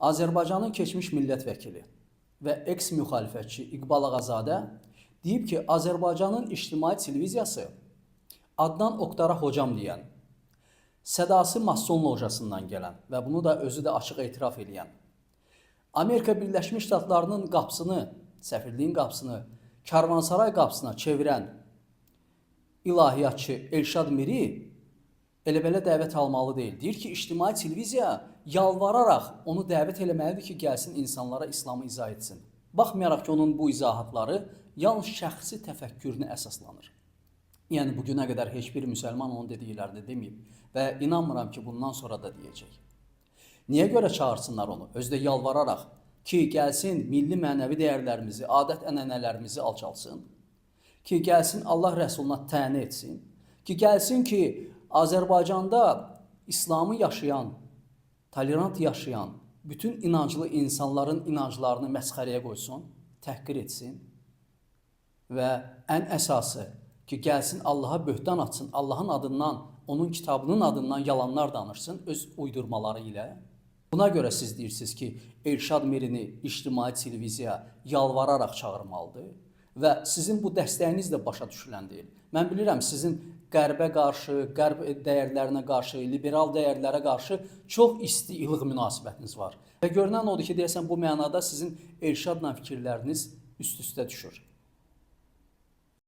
Azərbaycanın keçmiş millət vəkili və eks-müxalifətçi İqbal Ağazadə deyib ki, Azərbaycanın ictimai televiziyası Adnan Oktara hocam deyən, sədası Mason lojasından gələn və bunu da özü də açıq etiraf eləyən, Amerika Birləşmiş Ştatlarının qapısını, səfirliyin qapısını karvansaray qapısına çevirən ilahiyyatçı Elşad Miri elə belə dəvət almalı deyil. Deyir ki, ictimai televiziya yalvararaq onu dəvət eləməlidir ki, gəlsin insanlara İslamı izah etsin. Baxmayaraq ki, onun bu izahatları yalnız şəxsi təfəkkürünə əsaslanır. Yəni bu günə qədər heç bir müsəlman onun dediklərini deməyib və inanmıram ki, bundan sonra da deyəcək. Niyə görə çağırsınlar onu? Özü də yalvararaq ki, gəlsin milli mənəvi dəyərlərimizi, adət-ənənələrimizi alçalsın. Ki, gəlsin Allah Rəsuluna tənə etsin. Ki, gəlsin ki, Azərbaycanda İslamı yaşayan, tolerant yaşayan bütün inanclı insanların inanclarını məsxərəyə qoysun, təhqir etsin və ən əsası ki, gəlsin Allaha böhtan atsın, Allahın adından, onun kitabının adından yalanlar danışsın öz uydurmaları ilə. Buna görə siz deyirsiniz ki, Elşad Mirini ictimai televiziya yalvararaq çağırmalıdır və sizin bu dəstəyiniz də başa düşülən deyil. Mən bilirəm sizin qərbə qarşı, qərb dəyərlərinə qarşı, liberal dəyərlərə qarşı çox isti, ilıq münasibətiniz var. Və görünən odur ki, deyəsən bu mənada sizin Elşadla fikirləriniz üst-üstə düşür.